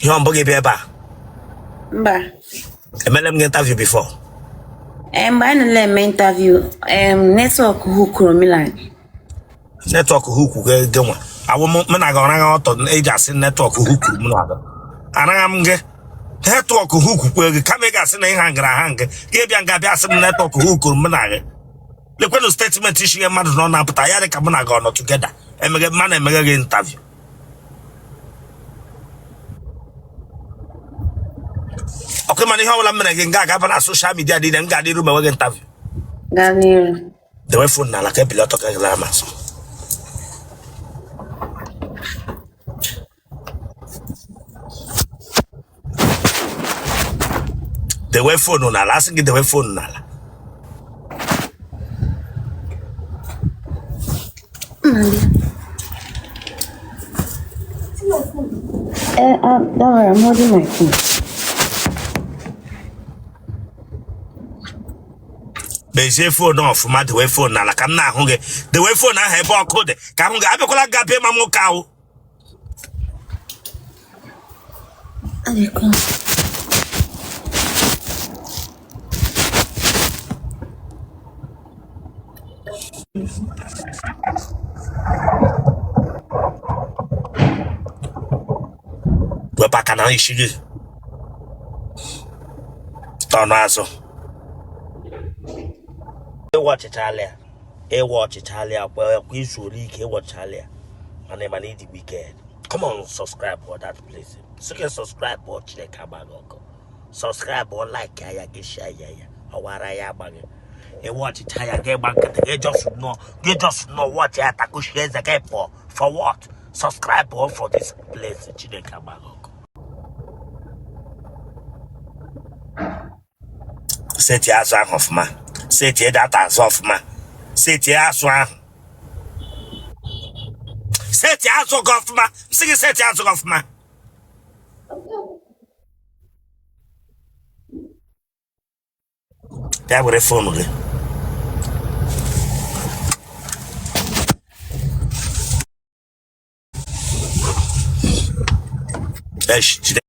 Ihe ọ mbụ gị bịa ebe a? Mba. Emele m gị interview before? Ee, mgbe anyị na-eme interview, network hukuru Milan. Network huku gị gị nwa awụ m na gị ọraghị ọtọ eji asị network hukuru m na gị anaghị m gị network huku kwe gị kama ị ga-asị na ị hangara ahang gị bịa nga bịa sị m network hukuru m na gị. Lekwenụ statement isi ihe mmadụ nọ na-apụta ya dị ka mụ na gị ọ nọ together emeghe mma na emeghe gị interview. Ọkụ mana ihe ọbụla m mere gị nga agaba na social media niile m ga-adị iru mewe gị interview. Gaa n'iru. Dewe phone n'ala ka ebili ọtọ ka gị lara m azụ. Dewe phone n'ala, asị gị dewe phone n'ala. Don't worry, I'm holding my phone. Mezie phone ọfụma, dewe phone n'ala ka m na-ahụ gị. Dewe phone ahụ ebe ọkụ dị ka m hụ gị. Abịakwala ga bịa ma nwoke ahụ. Adịkwa. Wepụ aka na isi gị tọnụ azụ. Ịwa ọchịchalị ya, ịwa ọchịchalị ya kwa kwa izu ole ike ịwa ọchịchalị ya mana ị mana ịdị wicked. Come on, subscribe for that place. Sị gị subscribe ọ Chineke agba gị ọkụ. Subscribe ọ like ya gị share ya ya ọwara ya agba gị. Ịwa ọchịcha ya gị gba nkịtị gị just nọ gị just nọ watch ya takushi eze gị pụọ for what? Subscribe ọ for this place. Chineke agba gị ọkụ. Setie azụ ahụ ọfụma, setie data azụ ọfụma, setie azụ ahụ, setie azụ gị ọfụma. Sị gị setie azụ gị ọfụma. Bịa were phone gị. Esh, jide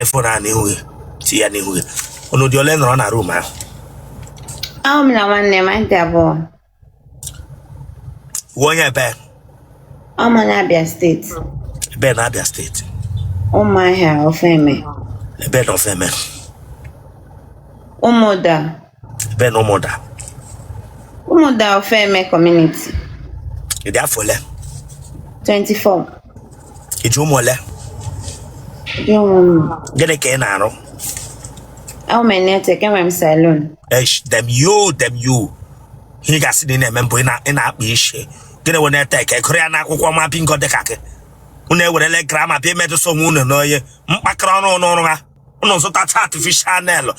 phone ahụ n'ihu gị, tinye ya n'ihu gị. Unu dị ole nọrọ na room ahụ? Ahụ m na nwanne m, anyị dị abụọ. Wụ onye ebe? Ọ ma na Abia State. Ebe na Abia State? Ụmụahịa Ofeme. Ebe na Ofeme? Ụmụda. Ebe na Ụmụda? Ụmụda Ofeme community. Ị dị afọ ole? 24. Ị ji ụmụ ole? Ji ụmụ m. Gịnị ka ị na-arụ? Awụ m nail tech, enwere m salon. Esh, damn you, damn you. Ihe ị ga-asị na ị na-eme mbụ ị na-akpa isi. Gịnị wụ nail tech? Gụrụ ya n'akwụkwọ ma bingo dị ka gị. Unu ewerele grammar bịa emetụsa onwe unu n'onye mkpakọrọ ọrụ n'ọrụ ha. Unu zụtacha artificial nail,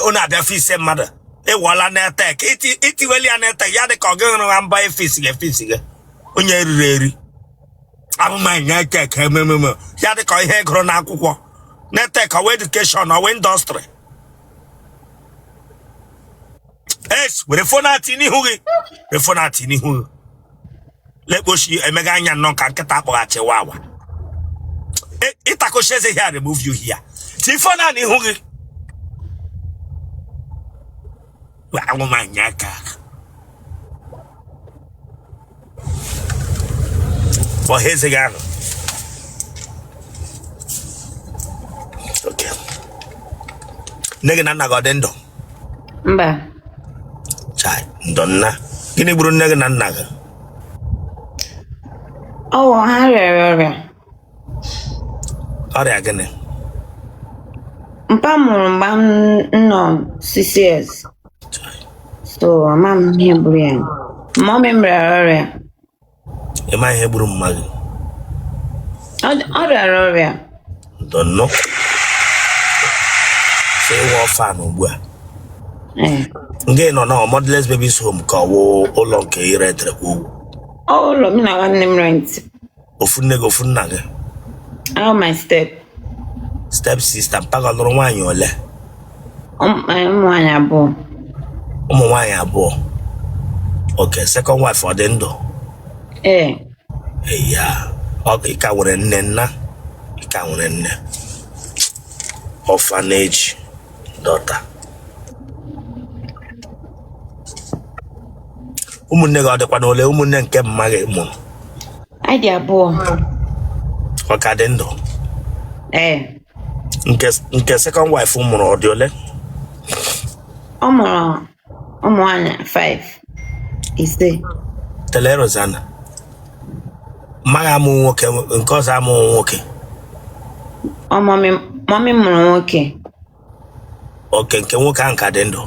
unu abịa fix mmadụ. Ịwụọla nail tech, itiweli ya nail tech ya dị ka ọ gị hụrụ ha mba efisi gị efisi gị. Onye eriri eri. Abụmanya nail tech emememe ya dị ka ihe gụrụ n'akwụkwọ. Nail tech ọwa education ọwa industry. Es, were phone ati n'ihu gị. Were phone ati n'ihu gị. Lekpochi emega anya nnọọ ka nkịta akpọghachi wawa. Ịtakochi eze here, remove you here. Ti phone a n'ihu gị. Awụmanya aka. Kpọghee eze gị ahụ. Okay. Nne gị na nna gị ọ dị ndụ? Mba. Chai, ndụ nna. Gịnị gburu nne gị na nna gị? Ọ wụ ha rịara ọrịa. Ọrịa gịnị? Mpa m nwụrụ mgbe m nọ 6 years. So ama m ihe gburu ya. Mummy m rịara ọrịa. Ị ma ihe gburu mma gị? Ọ rịara ọrịa. Ndo nnọọ. So ị wụ orphan ugbu a. Nga ị nọ na Motherless Babies Home ka ọ wụ ụlọ nke ị rentere kwa ụgwọ? Ọ ụlọ m na nwanne m rent. Ofu nne gị ofu nna gị? Oh, my step. Step sister. Mpa gị ọ lụrụ nwaanyị ole? Ụmụ nwaanyị abụọ. Ụmụ nwaanyị abụọ. Okay, second wife ọ dị ndụ? Ee. Ya, ọ ị ka nwere nne nna? Ị ka nwere nne? Orphanage daughter. Ụmụnne gị ọ dịkwa n'ole ụmụnne nke mma gị mụrụ? Anyị dị abụọ. Ọ ka dị ndụ? Ee. Nke second wife mụrụ ọ dị ole? Ọ mụrụ ụmụ nwaanyị 5, 5. Tele Rosanna. Mma gị amụ nwoke, nke ọzọ amụ nwoke. Ọ mummy mụrụ nwoke. Okay, nke nwoke ahụ ka dị ndụ.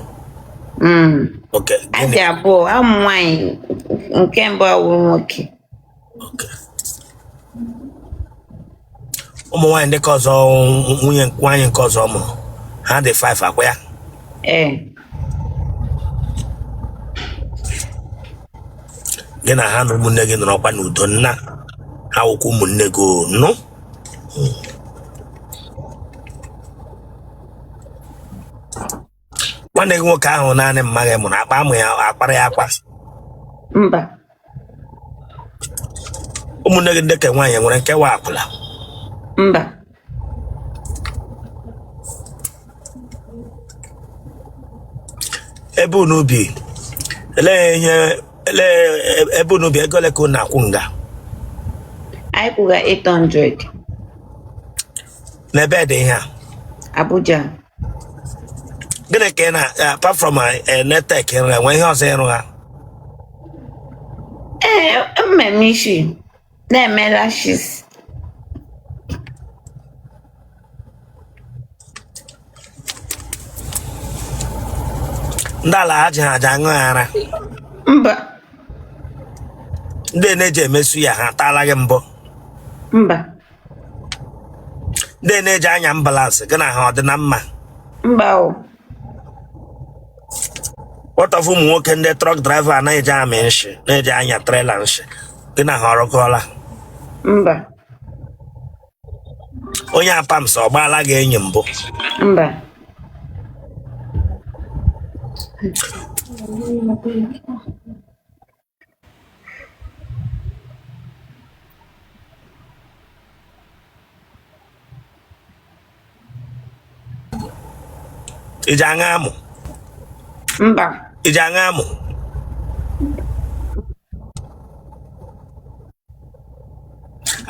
Okay, Anyị gịnị? dị abụọ, ụmụ nwaanyị, nke mbụ awụrụ nwoke. Okay. Ụmụ nwaanyị ndị ka ọzọ, nwunye nwaanyị nke ọzọ mụrụ ha dị 5 akwa ya? Ee. Gị na ha na ụmụnne gị nọrọkwa n'udo nna ha wụkwa ụmụnne gị nụ? Nwanne gị nwoke ahụ naanị mma gị mụrụ akpa amụ ya akpara ya akpa? Mba. Ụmụnne gị ndị ke nwaanyị nwere nke wa akwụla? Mba. Ebe unu bi, elee ihe elee ebe unu bi, ego ole ka unu na-akwụ nga? Anyị kwụga 800. N'ebe dị ihe a? Abuja. Gịnị ka ị na apart from network ịrụ, enwe ihe ọzọ ịrụ ha? Ee, mmemme isi na-eme lashes. Ndị ala ha ji ha aja aṅụ ara? Mba. Ndị na-eji emesu ya ha ataala gị mbụ? Mba. Ndị na-eji anya ambulance gị na ha ọ dị na mma? Mba o. What of ụmụ nwoke ndị truck driver na-eji amị nshi, na-eji anya trailer nshi, gị na ha ọrụkọọla? Mba. Onye apams ọ gbaala gị enyi mbụ? Mba. Iji aṅa amụ? Mba. Iji aṅa amụ?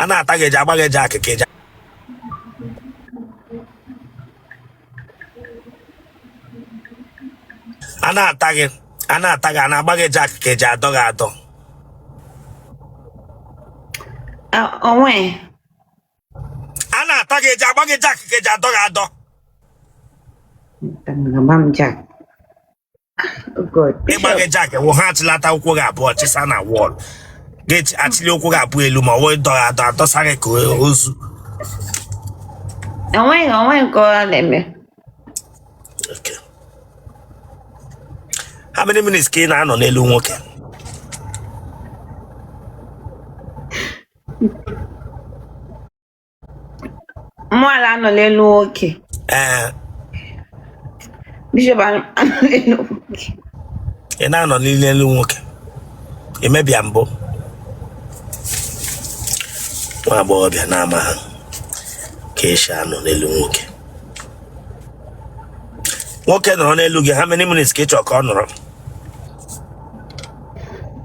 A na-ata gị, eji agba gị eji akịka eji a na-ata gị, a na-ata gị, a na-agba gị eji akịka eji adọ gị adọ? Onwe. A na-ata gị, eji agba gị jack ka eji adọ gị adọ? Agba m jack. Oh God. Ịgba gị jack wụ ha achịlata ụkwụ gị abụọ chịsa na wall, gị achịli ụkwụ gị abụọ elu, ma ọ wụ ịdọ gị adọ, adọsa gị ka ozu. Onweghị nke ọ na-eme. Okay. How many minutes ka ị na-anọ n'elu nwoke? Mụ ala anọ n'elu nwoke? Ee. Bishop, anọ n'elu nwoke. Ị na-anọ n'elu nwoke emebia mbụ nwa agbọghọbịa na-amaghị ka esi anọ n'elu nwoke. Nwoke nọrọ n'elu gị, how many minutes ka ị chọrọ ka ọ nọrọ?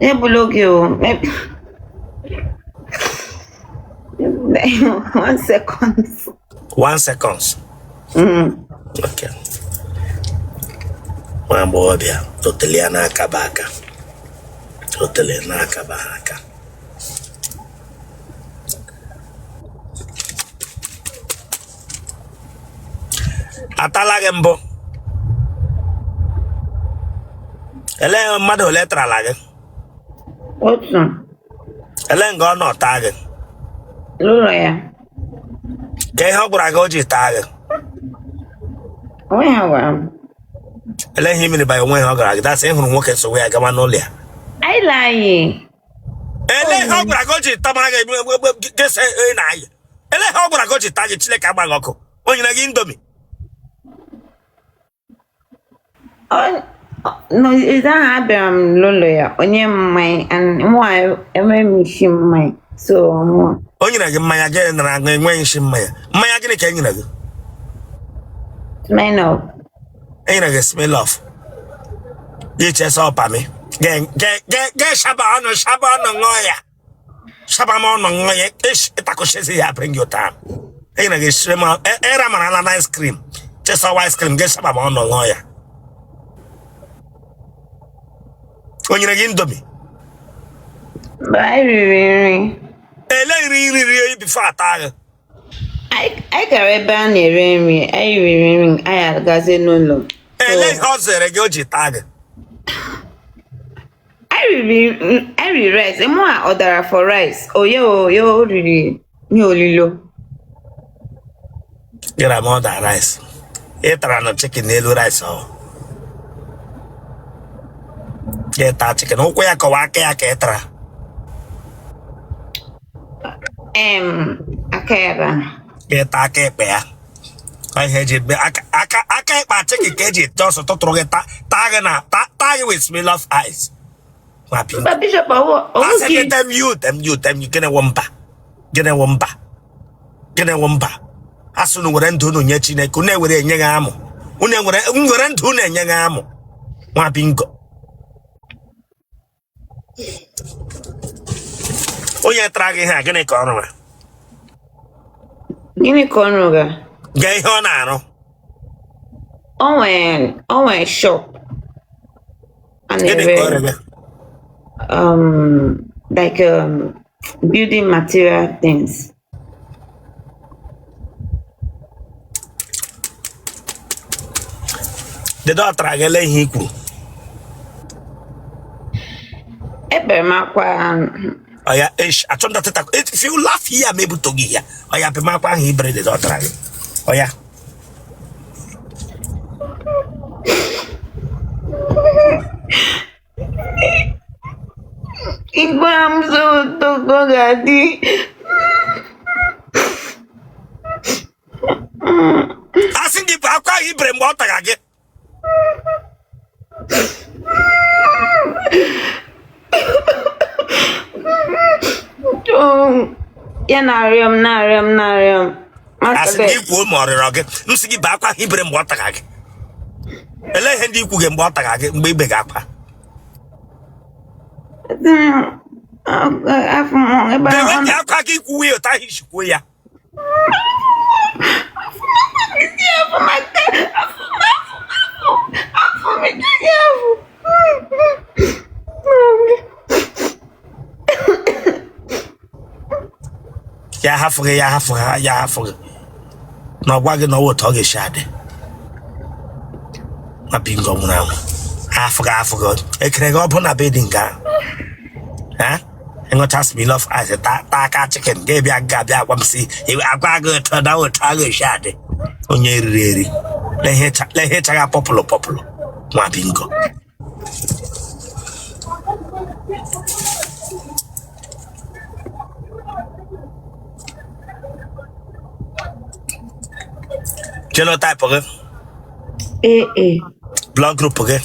Egbula oge o. 1 second. 1 seconds? Mm. Okay. Nwa agbọghọbịa otele ya na-akaba aka, otele na-akaba ha aka. Atala gị mbụ? Elee mmadụ ole tarala gị? Otu. Elee nga ọ nọ taa gị? N'ụlọ ya. Ka ihe ọ gwara gị o ji taa gị? Onwe ya gwara m. Elee ihe i mere banye onwe ihe ọ gwara gị dasị ị hụrụ nwoke sowe ya gawa n'ụlọ ya? Anyị na-ayị. Elee ihe ọ gwara gị o ji tamara gị gesa na ayị? Elee ihe ọ gwara gị o ji taa gị? Chineke agba gị ọkụ. O nyere gị Indomie? N'ozi ahụ abịara m n'ụlọ ya, onye mmanya and mụ enweghị m isi mmanya, so mụ O nyere gị mmanya, gị nara aṅụ, enweghị isi mmanya. Mmanya gịnị ka e nyere gị? Smirnoff. Enyere gị Smirnoff, gị chesa ọpami, ge shaba ọnụ, shaba ọnụ ṅụọ ya, shaba m ọnụ ṅụọ ya, ịtakụchizi ya. Bring your time. Enyere gị Smirnoff, ịra mara na ice cream, chesa ice cream, ge shaba m ọnụ ṅụọ ya. O nyere gị Indomie? Mgbe anyị riri nri. Ele nri riri before ata gị? Anyị gara ebe a na-ere nri, anyị riri nri, anyị agazie n'ụlọ. Ele So ihe ọ zere gị o ji taa gị? Anyị riri rice. Mụ a ọdara for rice. Oye oye, o riri ihe olilo. Gịra m ọda rice, ị tara na chicken n'elu rice, ọ gị taa chicken ụkwụ ya kọwa aka ya ka ị tara? Aka ya ba. Gị taa aka ekpe ya. Ọ ihe eji aka aka aka ịkpa chicken ka eji ete ọsọ tụtụrụ gị, taa gị na taa gị with Smirnoff ice, nwa bingo. Mba, Bishop, ọwụ ọwụ Asị gị gị. Damn you, damn you, damn you. Gịnị wụ mba? Gịnị wụ mba? Gịnị wụ mba? Asị unu were ndụ unu nye Chineke, unu ewere enye gị amụ, unu ewere were ndụ unu enye gị amụ, nwa bingo. Onye tara gị ihe a, gịnị ka ọ rụrụ? Gịnị ka ọ rụga? Gee ihe ọ na-arụ. O nwere shop a Gịnị ka ọ na-ere rụrụ? Like building material things. Dedo ọ tara gị, ele ihe i kwuru? Ebere m akwa. Ọya ish, achọm dọtịta. If you laugh here, ma ebuto gị ya. Ọya, pịmakwa ahụ ibere dedo ọ tara gị. Ọya. Igwe m so ụtọ ka ọ ga-adị. Asị gị bụ akwa ahụ ibere mgbe ọ tara gị. Oh, ya na-arịọ m, na-arịọ m, na-arịọ m. Asị Masabet. gị kwuo ma ọ rịọrọ gị. M sị gị bụ akwa ahụ ibere mgbe ọ tara gị. Elee ihe ndị ikwu gị mgbe ọ tara gị, mgbe ibe gị akwa? Afọ m ebe Bewe ahụ. gị akwa gị, kwuwe ya otu ahụ isi kwuo ya. Afọ m aka, afọ m, afọ m, afọ m ejughị afọ. Ya hafụ gị, ya hafụ ha, ya hafụ gị na ọ gwa gị na ọwụ otu ọ ga-esi adị na bingo nwụrụ anwụ. Hafụ gị, hafụ gị, ekere gị ọbụ na be dị nke ahụ ha ịṅụcha Smirnoff ice, taa taa aka chicken, ga-ebịa ga-abịa agwa m si agwa gị otu na otu a ga-esi adị. Onye riri eri lee ihe chaga pọpụlụ pọpụlụ, nwa bingo. Genotype gị? AA. Blood group gị?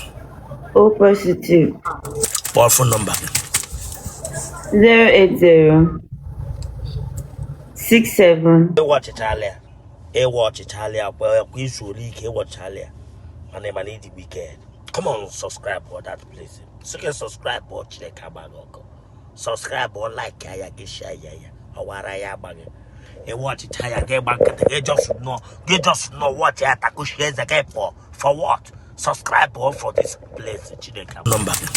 O positive. Kpọọ phone number gị. 080 67 Ịwa ọchịchala ya, ịwa ọchịchala ya kwa kwa izu ole ike ịwọchala ya, mana ịma na ịdị wicked. Come on, subscribe for that place. Sị subscribe ọ, Chineke agbaghị ọkụ. Subscribe ọ, like ya, gị share ya, ya ọwara ya agbaghị. Ịwa ọchịcha ya, gị gba nkịtị, gị just nọ, gị just nọ watch ya, takushi eze gị pụọ. For what? Subscribe ọ for this place. Chineke number gị?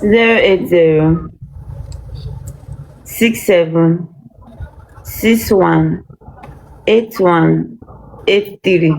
080 67 61 81 83.